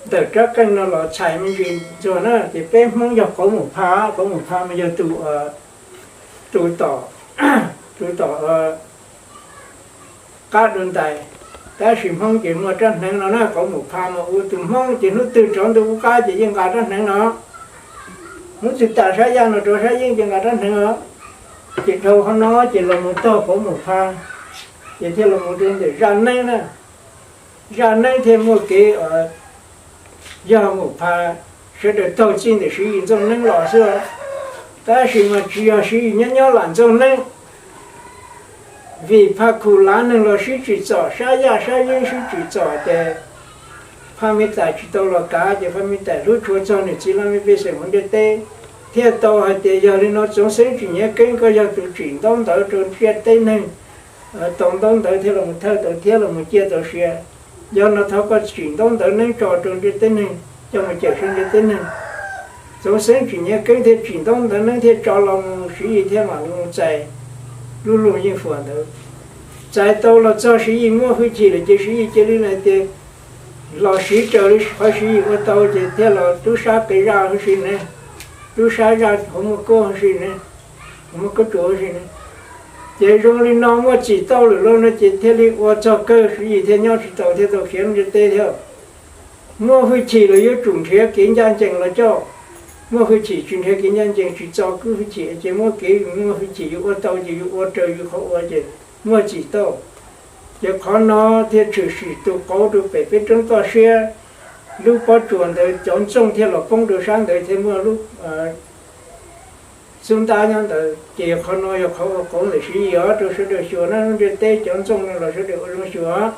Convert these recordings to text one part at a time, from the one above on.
Ntawm rab qeej no los txhais me ntsis ntxuag na, ces peb Hmoob yog qauv mum pha, qauv mum pha mas yog tus, tus tom, tus tom qab dua ntais. Tab sis Hmoob ces muaj rab hneev no na, qauv mum pha mas ua tus Hmoob ces hnub twg rov ntua qub qab ces yeej nqa rab hneev no. Hnub twg tas sab yaj no rau sab yeej ces nqa rab hneev os. Ces dhau qhov no ces los mus taug qauv mum pha, ces thiaj los mus rau ntawm zaj neeb na. Zaj neeb thiaj muaj kev yog mum pha, sawv daws taug txij ntawm Siv Yis Ntxooj Neeb los xwb. Tab sis mas tsis yog Siv Yis nyob nyob lam Ntxooj Neeb, vim Pha Khum lav neeg los sib tsim txom, sab yaj sab yeeb sib tsim txom ces Phaj Me Tais tsis tau los kav, ces Phaj Me Tais hlub tshua txog nws txiv laj mej pej xeem hauv ntiaj teb, thiaj tau hais tias yog li no Txoov Xeeb Tsim Nyiav Keeb koj yog tus tsim ntaub ntawv rau ntiaj teb neeg, tau ntaub ntawv thiaj los thawj tau thiab los mus ciaj tau sia. Yog no thov koj tsim ntaub ntawv neeb tso rau ntiaj teb neeg, coj mus cawm seej ntiaj teb neeg. Txoov Xeeb Tsim Nyiav Keeb thiaj tsim ntaub ntawv neeb thiaj tso los mus, Siv Yis thiaj mam mus txais lub luag yeej fuam ntawd. Txais tau los txog Siv Yis muaj hwj chim lawm ces Siv Yis cia li hais tias los siv raws li qhov Siv Yis ua tau ces thiaj los tub sab qe zaj huv si ne, tub sab zaj hauv muaj kub huv si ne, hauv muaj kub tsuas huv si ne. Ces zoo li no muaj txim tauj lawm lauj no ces thiaj li ua txog kawg Siv Yis thiaj nyob tsis tau thiaj tau khiav ntiaj teb thiab. Muaj hwj chim los yuav tsum nrhiav kev ncaj ncees los coj. Muaj hwj chim tsis nrhiav kev ncaj ncees tsis txo kuv hwj chim ces muab kev muaj hwj chim yus ua tau ces yus ua raws yus qhov ua ces muaj txim tauj. Ces qhov no thiaj tshwm sim tus qauv rau pem peb roob toj siab, lub pob tsuas ntawd cov ntxooj thiaj los poob rau sab ntawd thiaj muaj lub xub ntab nyob ntawd. Ces qhov no yog qhov ua qauv ntawm Siv Yis os, rau sawv daws xyuas na, lub ntiaj teb cov ntxooj no los sawv daws ua zoo xyuas.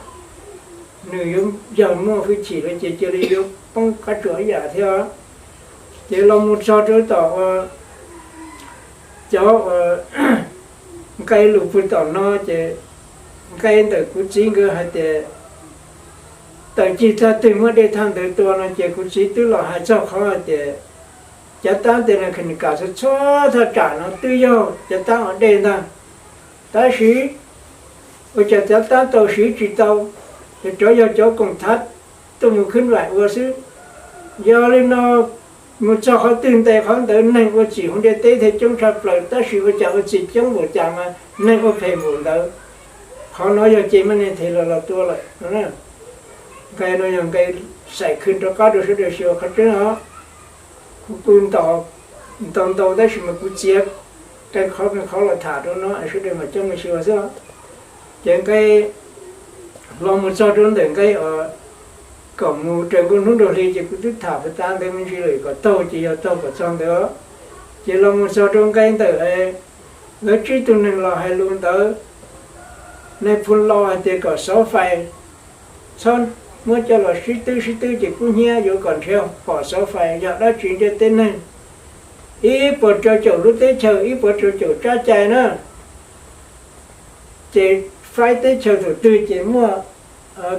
Nws yuav yog muaj hwj chim lawm ces cia li yuav poob qab tsuas ib yam thiab. Ces los mus txog rau tom cov nqe lus puag tom no ces nqe ntawm kuv txiv nkawd hais tias tawm cig thaj twg muab dej thaj ntawd tua no ces kuv txiv twb los hais txog qhov hais tias cov tab tes nas khas nis kas txhua txhua thaj tsam no twb yog cov tab ua dej ntag. Tab sis ua cas cov tab tau siv tsis tau, ces cov yog cov koom thav tuaj mus khwb nvaim ua xwb. Yog li no mus txog qhov twg ntes qhov ntawd, neeg ua txim hauv ntiaj teb thiaj coob tshaj plaws, tab sis ua cas ua txim coob npaum cas mas neeg ua phem npaum ntawd. Qhov no yog ces maj ne them los los tua lawm no. Nqe no yog nqe xaim khw rov qab rau sawv daws xyuas qhov tseeb os. Kuv kuj ntaus ntau tab sis mas kuv txiav qee qhov qee qhov los tham rau no sawv daws mam coj mus xyuas xwb. Ces nqe los mus txog rau ntawm nqe kom mus raws nkauj hnub nraug hli ces kuv twb tham puas tas ntawd me ntsis lawm, kom taug ces yog taug kom txog ntawd. Ces los mus txog rau nqe ntawm lawv tsib tug neeg los hais lus ntawd, nais phoo laus hais tias kom xov fais, txhob muab coj los sib twb sib twb ces kub hnyiab, yuav kom nrhiav pom xov fais. Yog dab tsi ntiaj teb neeg ib puas rau caum lub teb chaws, ib puas rau caum tsab cai na, ces faib teb chaws thaum twg ces muaj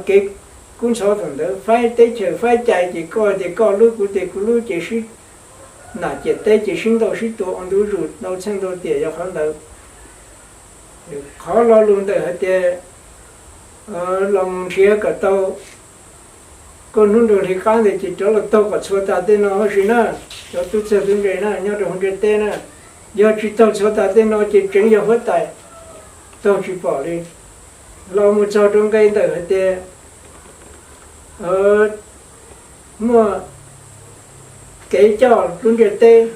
kev kub ntxhov thaum ntawd. Faib teb chaws faib cai ces koj tias koj lub, kuv tias kuv lub, ces sib nam ciam teb ces sib ntaus sib tua ua ntu zus ntau txheej ntau tiam. Yog qhov ntawd, qhov lo lus ntawm hais tias los mus nrhiav kom tau, koj hnub nraug hli qab ntawd ces rov los taug kom txhua tas tej no huv si na, cov tub txawg tub ntse na nyob rau hauv ntiaj teb na, yog tsis taug txhua tas tej no ces tseem yog huab tais, taug tsis pom li. Los mus txog rau nqe ntawm hais tias muaj kev coj lub ntiaj teb,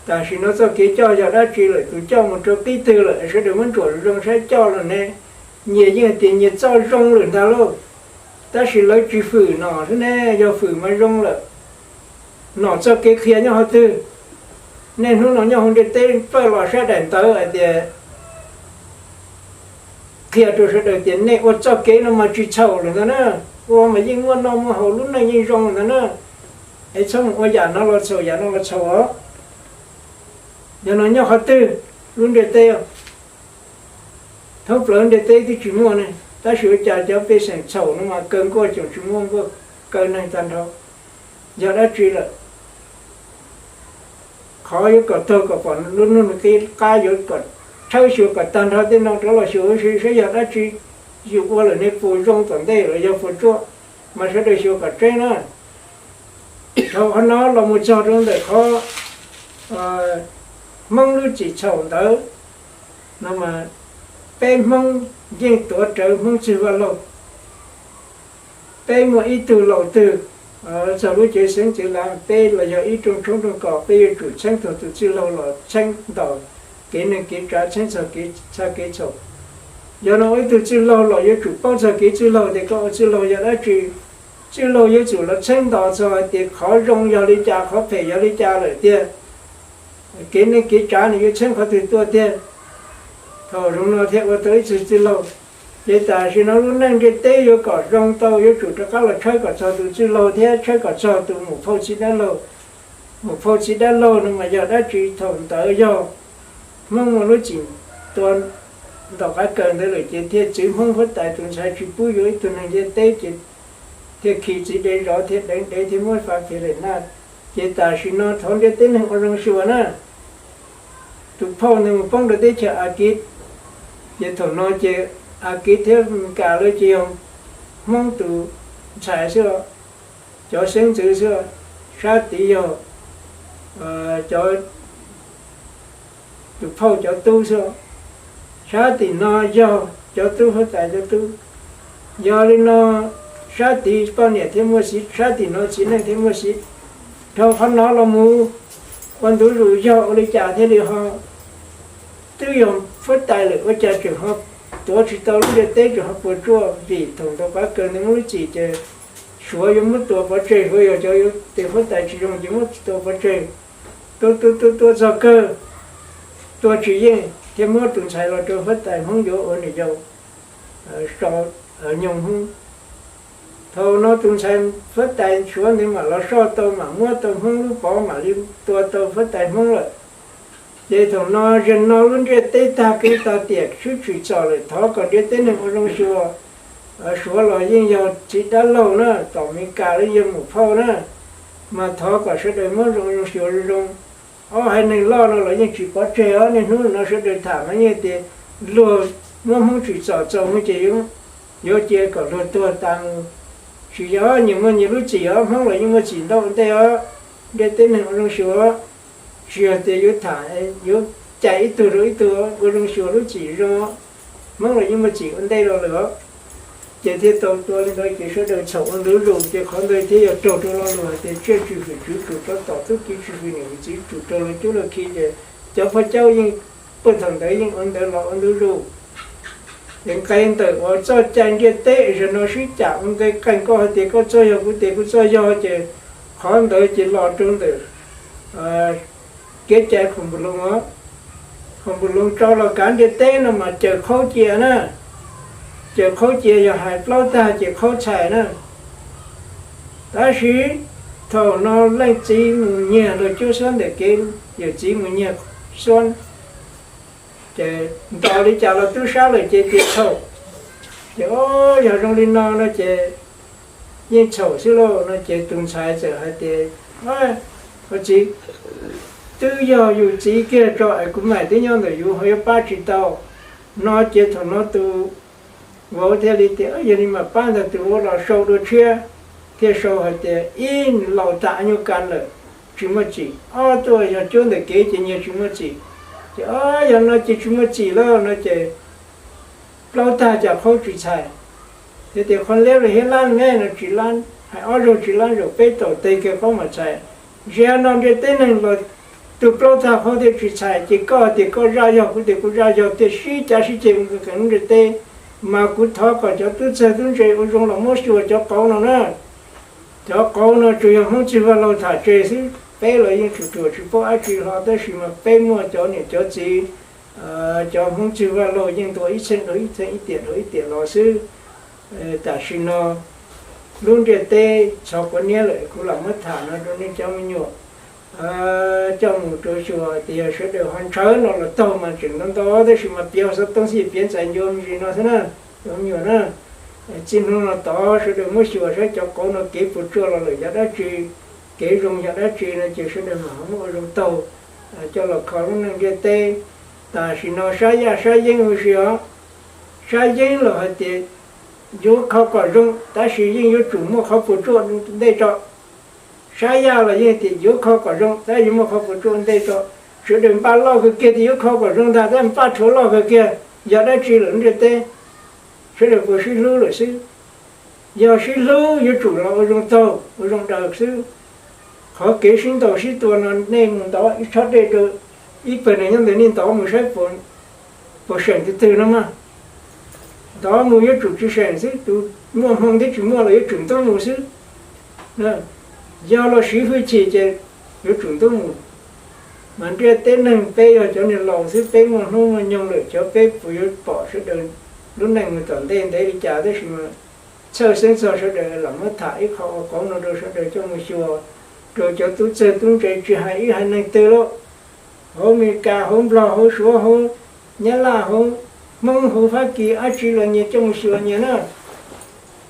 tam sim no txoj kev coj yog dab tsi lawm, tus coj mus rau qib twg lawm, sawv daws muab ntsuam zoo saib coj los ne, nyias yeej hais tias nyias txoj zoo lawm ntag lauj. Tab sis lawv tsis fwm nom xwb ne, yog fwm mas zoo lawm. Nom txoj kev qhia nyob qhov twg? Niaj hnub no nyob hauv ntiaj teb pawg los sab daim ntawv hais tias qhia rau sawv daws tias nej ua txoj kev no mas tsis txhaum lawm ntag na, ua mas yeej muaj noj muaj haus lub neej yeej zoo ntag na. Es txhob mus ua yam no los txhaum, yam no los txhaum os. Yog no nyob qhov twg? Lub ntiaj teb, thoob plaws ntiaj teb twb tsis muaj ne, tab sis ua cas cov pej xeem txhaum no mas kaw nkuaj tsoom tsis muaj nkuaj, kaw neeg tag nrho. Yog dab tsi lawm? Qhov yuav kom taug kom pom lub hnub qib qab, yuav kom tshawb xyuas kom tag nrho tej no rov los xyuas huv si saib yog dab tsi yus ua lawm ne puas zoo tom ntej los yog puas tsuaj, mas sawv daws xyuas kom tseeb na. Dhau qhov no los mus txog rau ntawm qhov Hmoob lub txim txhaum ntawd no mas, peb Hmoob yeej tuav rawv Hmoob txwg vaj laug. Peb muaj ib tug laus twg txog lub cev xeeb ntxwv lav, peb los yog ib rooj tshoob rooj kos, peb yuav tsum txheeb txog tus txwj laug los txheeb ntos kev neeg kev tsav, txheeb txog kev txha kev txhaum. Yog no ua ib tug txwj laug los yuav tsum paub txog kev txwj laug tias koj ua txwj laug yog dab tsi. Txwj laug yuav tsum los txheeb ntos txog hais tias qhov zoo yog li cas, qhov phem yog li cas lawm tiag. Kev neej kev tsav nws yuav txheeb qhov twg tuaj tiag. Thaum zoo no thiaj ua tau ib tug txwj laug. Ces tam sim no lub neej ntiaj teb yuav kom zoo tau yuav tsum rov qab los tshawb kom txog tus txwj laug thiab tshawb kom txog tus muam phauj txiv dab laug. Muam phauj txiv dab laug no mas yog dab tsi? Thaum ntawd yog Hmoob muaj lub txim tua ntaus qav kaws ntawd lawm ces thiaj txwv Hmoob huab tais tus ntxhais tsis pub yuav ib tug neeg ntiaj teb ces thiaj khi txiv dev zov thiab deev dev thiab muab fav phem lawm na. Ces tam sim no thov ntiaj teb neeg ua zoo xyuas na. Tus phauj ntawd mus poob rau teb chaws Askiv, ces thaum no ces Askiv thiab Meskas lawv ces yog Hmoob tus ntxhais xwb, cov xeeb ntxwv xwb, sab tid yog cov tus phauj cov tub xwb, sab tim no yog cov tub huab tais cov tub. Yog li no sab tid poj niam thiaj muaj xiv, sab tim no txiv neej thiaj muaj xiv. Dhau qhov no los mus ua ntu zus yog ua li cas thiaj li ho twb yog huab tais lawm ua cas tseem ho tuav tsis tau lub ntiaj teb tseem ho puas tsuaj? Vim thaum ntaus qav kaws ntawd muab lub txim ces Suav yuav muab tua pov tseg, Suav yog cov yuav tes huab tais tsis zoo ces muab tua pov tseg. Tua tua tua tua txog kawg, tua tsis yeej thiaj muab tus ntxhais los rau huab tais Hmoob yuav ua niam yau so nyoog Hmoob. Thaum no tus ntxhais huab tais Suav ntawd mam los soj tau, mam muab tau Hmoob lub pov, mam li tua tau huab tais Hmoob lawm. Ces thaum no zaum no lub ntiaj teb tag kev tag tiam, sib tsim txom lawm, thov kom ntiaj teb neeg ua zoo xyuas. Suav los yeej yog txiv dab laug na, tom Meskas los yog muam phauj na, mas thov kom sawv daws muab zoo zoo xyuas zoo zoo. Ob haiv neeg loj no los yeej tsis pov tseg os, niaj hnub no sawv daws tham mas yeej tias luag muab Hmoob tsim txom txaus mus ces yuav cia kom luag tuag tas mus. Tsis yog, nyias muaj nyias lub txim os, Hmoob los yeej muaj txim ntau ua ntej os. Ntiaj teb neeg ua zoo xyuas, tsis yog tias yuav tham yuav cais ib tug rau ib tug, ua zoo xyuas lub txim zoo. Hmoob los yeej muaj txim ua ntej los lawm os. Ces thiaj tau tua li ntawd ces sawv daws txhaum ua ntu zus, ces qhov ntawd thiaj yog raug rau lo lus hais tias tsiaj tswj hwm tswv tsum rau tom, tub ki tswj hwm niam hwm txiv tsum rau luag cub luag khi. Ces cov pog caub yeej puag thaum ntawd yeej ua ntawd los ua ntu zus. Ces nqe ntawm uas txoj cai ntiaj teb zaum no sib cam ua nqe qeeg, koj hais tias koj txoj yog, kuv tias kuv txoj yog, ces qhov ntawd ces los rau ntawm kev cai khoom npus loos os. Khoom npus loos tso los kav ntiaj teb no mas cawm qhaub cia na. Cawm qhaub cia yog hais plaub tag ces qhaub txhais na. Tab sis thaum no leej txiv mus nyiag luag cuab suab ntawm kev, yawm txiv mus nyiag suab, ces ntos li cas los tub sab lawm ces tias txhaum. Ces o, yog zoo li no no ces yeej txhaum xwb lauj no ces tus ntxhais txawm hais tias, Ua txiv, twb yog yus txiv kiag tso es kuv mam twb nyob ntawm yus ho yuav pab tsis tau. No ces thaum no tus vauv thiaj li tias, Yog li mas pab ntag. Tus vauv los sau dua tshiab, thiaj sau hais tias, Ib, laus tas nyuag kas lawm, tsis muaj txim. Ob, tuaj yog cuab ntawm kev ces nyiag tsis muaj txim. Ces o, yog no ces tsis muaj txim lawm no ces plaub tag cas qhaub tsis txhais. Thiaj tias, Qhov liab los hiab lab me no tsis lab, hais ob zaug tsis lab, zaum peb taum tes kiag qhaub mam txhais. Zaum no ntiaj teb neeg los tus plaub tag qhaub thiaj tsis txhais, ces koj tias koj zaj yog, kuv tias kuv zaj yog, thiaj sib cav sib ceg mus kheev lub ntiaj teb. Mas kuv thov kom cov tub txawg tub ntse ua zoo los muab xyuas cov qauv no na. Cov qauv no tsuas yog Hmoob txwg vaj laug tham tseg xwb, peb los yeej tsum ruam tsis paub dab tsi hlo, tab sis mas peb muaj cov niam cov txiv, cov Hmoob txwg vaj laug yeej ntuas ib txheej dhau ib txheej, ib tiam dhau ib tiam los xwb. Tam sim no lub ntiaj teb txhov quav niab lawm, kuv lam muab tham no rau nej cov me nyuam coj mus rau xyuas tias yog sawv daws ho ntshaw no los taug mas tseem ntau ntau, tab sis mas piav xov tooj xij piav ntxais ncua me ntsis no xwb na, cov me nyuam na. Txij hnub no tod sawv daws muab xyuas saib cov qauv no kev puas tsuaj los lawm yog dab tsi, kev zoo yog dab tsi no ces sawv daws mam ho muab ua zoo taug coj los kho lub neej ntiaj teb. Tam sim no sab yaj sab yeeb huv si os, sab yeeb los hais tias yuav kho kom zoo tab sis yeej yuav tsum muaj qhov puas tsuaj ntej tso. Sab yaj los yeej tias yuav kho kom zoo, tab yuav muaj qhov puas tsuaj ntej tso. Sawv daws npaj loj kawg kiag tias yuav kho kom zoo ntag, tab npaj rhuav loj kawg kiag, yog dab tsi lawm ntiaj teb, sawv daws puas sib hlub lawm xwb. Yog sib hlub yuav tsum los ua zoo taug ua zoo daws xwb. Qhov kev sib ntaus sib tua no nej mus ntov ib tshab dej rau ib pawg neeg nyob ntawm nej ntov mus saib puas seem tus twg no mas. Ntov mus yuav tsum tsis seem xwb, tus muaj hmoo thiab tsis muaj los yuav tsum ntub mus xwb. Yog los siv hwj chim ces yuav tsum ntub mus. Mas ntiaj teb neeg peb yog cov niag laus xwb, peb muaj hnub muaj nyoog lawm, xyov peb puas yuav pom sawv daws lub neej mus tom ntej ntev li cas, tab sis mas txhawj xeeb txog sawv daws los muab tham ib qho ua qauv no rau sawv daws coj mus xyuas, rau cov tub txawg tub ntse tsis hais ib haiv neeg twg lauj, hauv Amelikas, hauv Nplog, hauv Suav, hauv Nyab Laj, hauv Hmoob, hauv Fab Kis, dab tsi los nyias coj mus xyuas nyias na.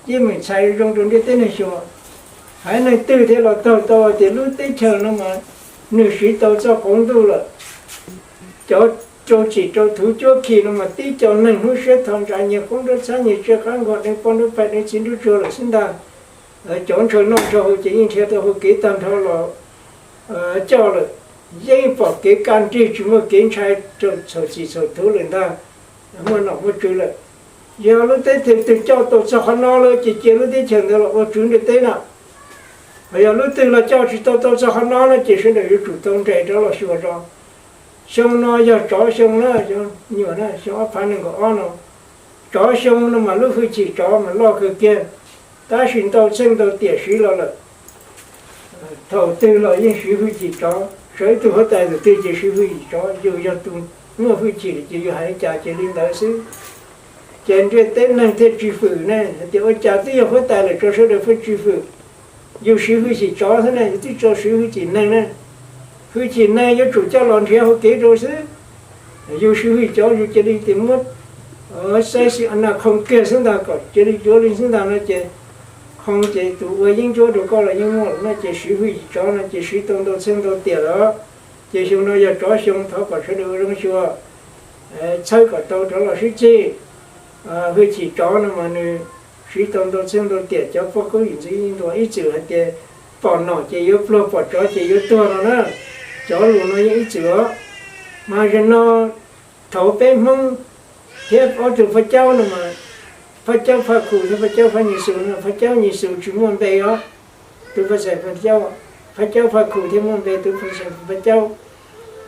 Yeej meem txhais zoo rau ntiaj teb neeg xyuas. Haiv neeg twg thiaj los taug tau tias lub teb chaws no mas nws siv tau txoj qauv ntuj lawm. Cov rau txim rau thuv cuab khi no mas tib co neeg hnub siab thov ntsa, nyias koob nruab txhab, nyias tsiaj qab nkaus, deev poj nruab phaim, deev txiv nruab tsuag lawm xwb ntag. Cov ntshaw noj ntshaw haus ces yeej nrhiav tau hau kev tag nrho los coj lawm. Yeej pom kev kaj nrig, tsis muaj kev ntshai rau txhaum txim txhaum thuv lawm ntag, muaj nom muaj tswv lawm. Yog lub teb chaws twg coj tau txog qhov no lawm ces cia lub teb chaws ntawd los ua tswv ntiaj teb na. Hos yog lub twg los coj tsis tau tau txog qhov no no ces sawv daws yuav tsum tau nres rov los xyuas zog. Xyoo no yog tsov xyoo na, nyuam na, xyoo ob phav nees nkaum ob no, tsov xyoo no mas lub hwj chim tsov mas loj kawg kiag, tab sis ntau txheej ntau tiam siv los lawm. Thaum twg los yeej siv hwj chim tsov, sawv ib tug huab tais tus twg ces siv hwj chim tsov, yus yog tus muaj hwj chim ces yus hais li cas ces li ntawd xwb. Ces ntiaj teb neeg thiaj tsis fwm ne, hais tias ua cas twb yog huab tais lawm tso sawv daws pheej tsis fwm. Yus siv hwj chim tsov xwb ne, yus twb tsis siv hwj chim neeg ne. Hwj chim neeg yuav tsum coj los nrhiav hauv kev rau xwb. Yus siv hwj chim tsov yus cia li tias muab xaib xi a na khoo kiag xwb ntag, kom cia li cuav li xwb ntag no ces khoo ces tus ua yeeb ncuab rau koj los yeej muaj lawm no ces siv hwj chim tsov no ces siv tau ntau txheej ntau tiam lawm. Ces xyoo no yog tsov xyoo, thov kom sawv daws ua zoo xyuas, txhawb kom tau rov los sib txig. Hwj chim tsov no mas nws siv tau ntau txheej ntau tiam, cov poj koob yawm ntxwv yeej ntuas ib txwm hais tias pom nom ces yuav pluag, pom tsov ces yuav tuag no na. Cov lus no yeej ib txwm os. Mas zaum no thaum peb Hmoob thiab ob tug Phaj Caub no mas, Phaj Caub Phaj Khum thiab Phaj Caub Phaj Nyis Xus no, Phaj Caub Nyis Xus tsis muaj npe os, tus Phaj Xaim Phaj Caub, Phaj Caub Phaj Khum thiaj muaj npe, tus Phaj Xaim Phaj Caub.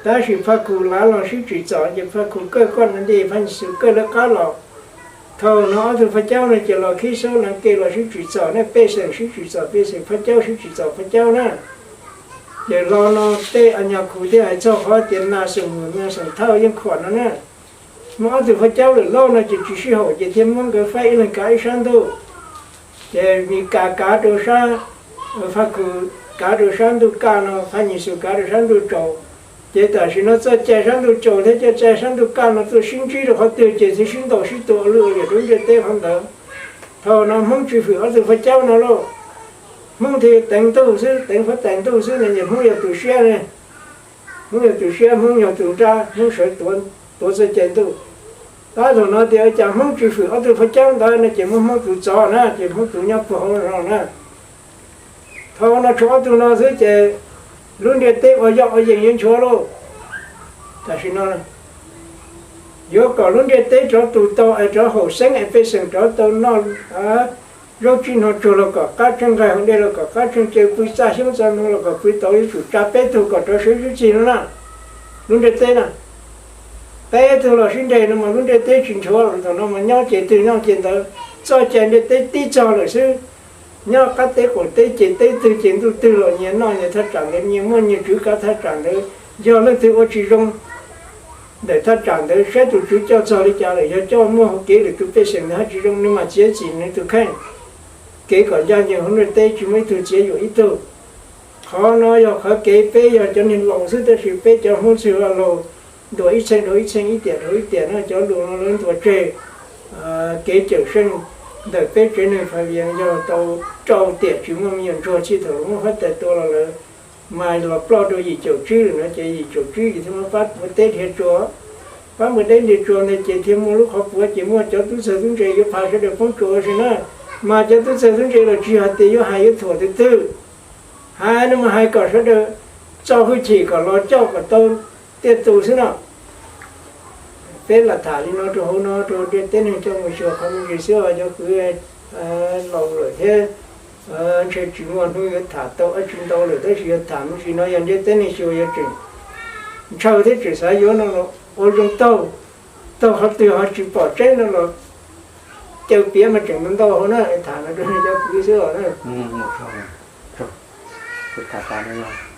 Tab sis Phaj Khum lav los sib tsim txom ces Phaj Khum kawj koj na nti, Phaj Nyis Xus kawj lawv qab los. Thaum no ob tug Phaj Caub no ces los khib saub na ke los sib tsim txom ne, pej xeem sib tsim txom pej xeem, Phaj Caub sib tsim txom Phaj Caub na. Ces hlo no tej a nyas Khum thiaj hais txog qhov tias nas xeem Mum nas xeem Thawj yeej khuam no na. Muaj ob tug Phaj Caub lwm lauj no ces tsis sib haum ces thiaj muab nkawd faib ib leeg kav ib sab ntuj. Ces Mis Kas kav rau sab, Phaj Khum kav rau sab ntuj kaj no, Phaj Nyis Xus kav rau sab ntuj tsaus. Ces tam sim no txoj cai sab ntuj tsaus thiab coj cai sab ntuj kaj no tuaj sib ntsib rau qhov twg ces thiaj sib ntaus sib tua ua lwj ua liam rau ntiaj teb qhov ntawd. Thaum no Hmoob tsis fwm ob tug Phaj Caub no lauj. Hmoob thiaj teev ntuj xwb, teev huab tais ntuj xwb no ces Hmoob yog tus siab ne. Hmoob yog tus siab, Hmoob yog tus nrab, Hmoob sawv tuav txoj cai ntuj. Tab thaum no tias cas Hmoob tsis fwm ob tug Phaj Caub ntawd no ces muab Hmoob tus txov na, ces Hmoob tus nyob puag hauv no na. Thaum no tshuav ob tug no xwb ces lub ntiaj teb ua yoj ua yees yuav nchuav lauj. Tam sim no yuav kom lub ntiaj teb rov tu tau es rov haum xeeb es pej xeem rov tau noj zaub tsib hno tsuag los kom qab tsheej, nqaij hauv dej los kom qab tsheej, caw pw txaj xyoob txaj moo los kom pw tau, yuav tsum tsa peb tug kom rov sawv sib txig no na. Lub ntiaj teb na, peb tug los sib nres no mas lub ntiaj teb tsis nchuav, thaum no mas nyob ces twg nyob ces ntawd, txoj cai ntiaj teb tib txog lawm xwb. Nyob qab teb qaum teb ces teb twg ces ntuj twg los nyias noj nyias thaj tsam ntawd, nyias muaj nyias tswv kav thaj tsam ntawd. Yog leej twg ua tsis zoo ntawm thaj tsam ntawd, saib tus tswv coj txog li cas lawm, yog coj muaj hauv kev lwm tus pej xeem ntawd haj tsis zoo, nws mam txiav txim nws tus kheej. Kev kom ncaj ncees hauv ntiaj teb tsis muaj ib tug txiav yuam ib tug. Qhov no yog qhov kev peb yog cov neeg laus xwb, tab sis peb cov Hmoob txwj laus ntuas ib txheej dhau ib txheej, ib tiam dhau ib tiam no, cov lus no lawv ntuas tseg kev cawm seej ntawm peb tsev neeg Phaj Vias yog tau rau tiam tsis muaj me nyuam ntsuag txij thaum lawv muab huab tais tua los lawm, mas los ploj rau yim caum tsib lawm no ces yim caum tsib ces thiaj muab pab ua teb dhia tsua. Pab ua teb dhia tsua ntawd ces thiaj muaj lub qhov puav ces muaj cov tub txawg tub ntse yuav pha sawv daws poob tsua ua si na. Mas cov tub txawg tub ntse los tsis hais tias yuav hais yuav thuam tus twg, Hais no mas hais kom sawv daws txo hwj chim kom los coj kom tau tiaj tus xwb no. Peb lam tham li no rau hauv no rau ntiaj teb neeg coj mus xyuas qhov me ntsis xwb os cov kwv. Laus lawm thiab, ntshe tsis muaj hnub yuav tham tau dab tsi ntau lawm, tab sis yog tham me ntsis no yog ntiaj teb neeg xyuas yog tseem ntshaw thiab tseem xav yuav no los ua zoo taug, taug qhov twg ho tsis pom tseeb no los caw piav mas tseem ntau hauv na, tham no rau cov kwv xwb os na. Tham tas no